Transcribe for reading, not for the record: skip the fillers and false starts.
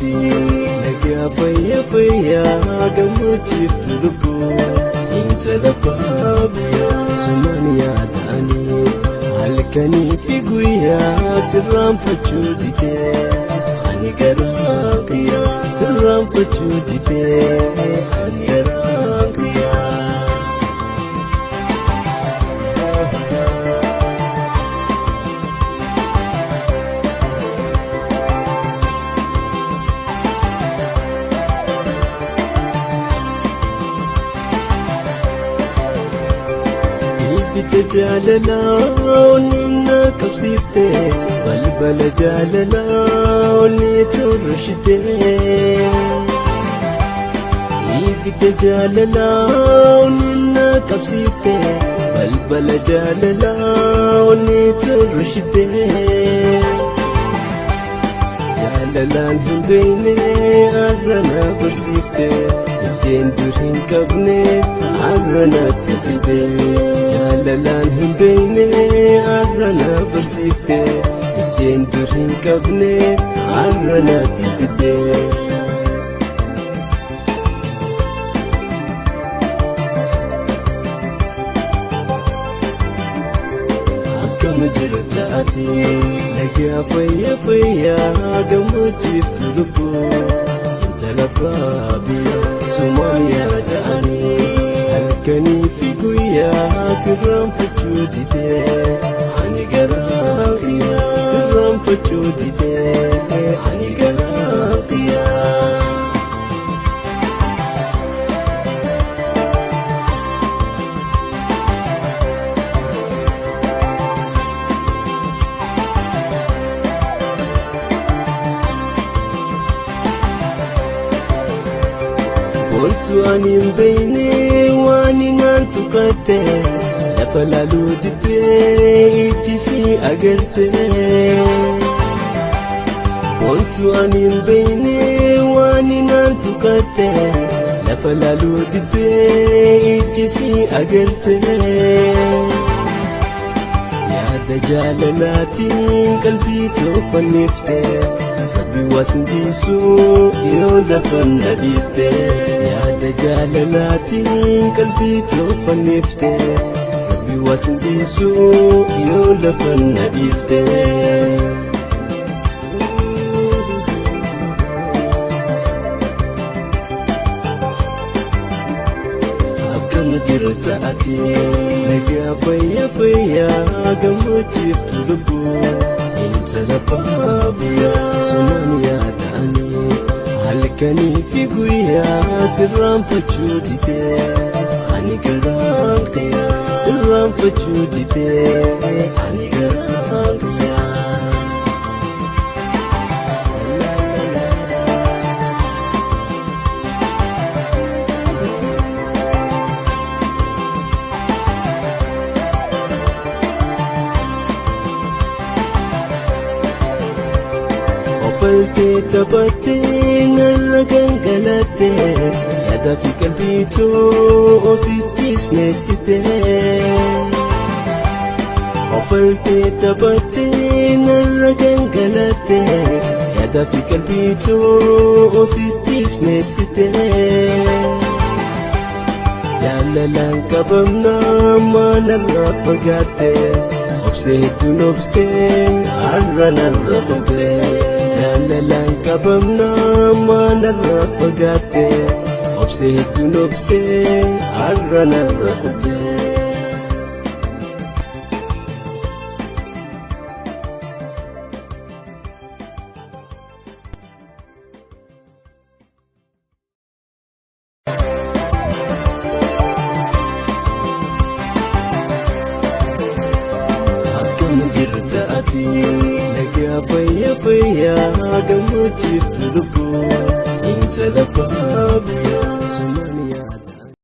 ati nagaa fayya fayya gammachiiftu lubbuu intala baabiyaa sumaan yaadanii halkanii fi guyyaa sirraanfachuu didee ani garaa kiyyaa sirraanfachuu didee ani garaa kiyyaa. Ibidda jaalalaa onni na qabsiifte balbala jaalalaa onni turshite. Ibidda jaalalaa onni na qabsiifte balbala jaalalaa onni turshite. Jaalalaan hin beekne har'a na barsiifte iddeen dur hin qabne har'a natti fide. Jaalalaan hin beekne har'a na barsiifte iddeen dur hin qabne har'a natti fide. Akkam jirta ati nagaa fayya fayya gammachiiftu lubbuu intala baabiyaa sumaan yaadanii halkanii fi guyyaa sirraanfachuu didee ani garaa kiyyaa sirraanfachuu didee ani garaa kiyyaa. Wantu ani hin beekne waan naan tuqatte lafa laaluu diddee ijji si agarte. Wantu ani hin beekne waan naan tuqatte lafa laaluu diddee ijji si agarte. Yaada jaalalaatiin qalbii toofannifte. Rabbi wasindiisu yoo lafa na dhiifte yaada jaalalaatiin qalbii toofannifte. Rabbi wasindiisu yoo lafa na dhiifte. Akkam jirta ati nagaa fayya fayya gammachiiftu lubbuu intala baabiyaa sumaan yaadanii halkanii fi guyyaa sirraanfachuu didee ani garaa kiyyaa sirraanfachuu didee ani garaa kiyyaa. Ofaltee taphattee narra gangalattee yaada fi qalbiitoo ofittis meessite. Ofaltee taphattee narra gangalattee yaada fi qalbiitoo ofittis meessite. Jaalalaan qabamnaa maanarraa fagaatte obsee hedduun obsee har'a narra kute. Jaalalaan qabamnaa maanarraa fagaatte obsee hedduun obsee har'a narra kute. Akkam jirta ati nagaa fayya fayya gammachiiftu lubbuu intala baabiyaa sumaan yaada.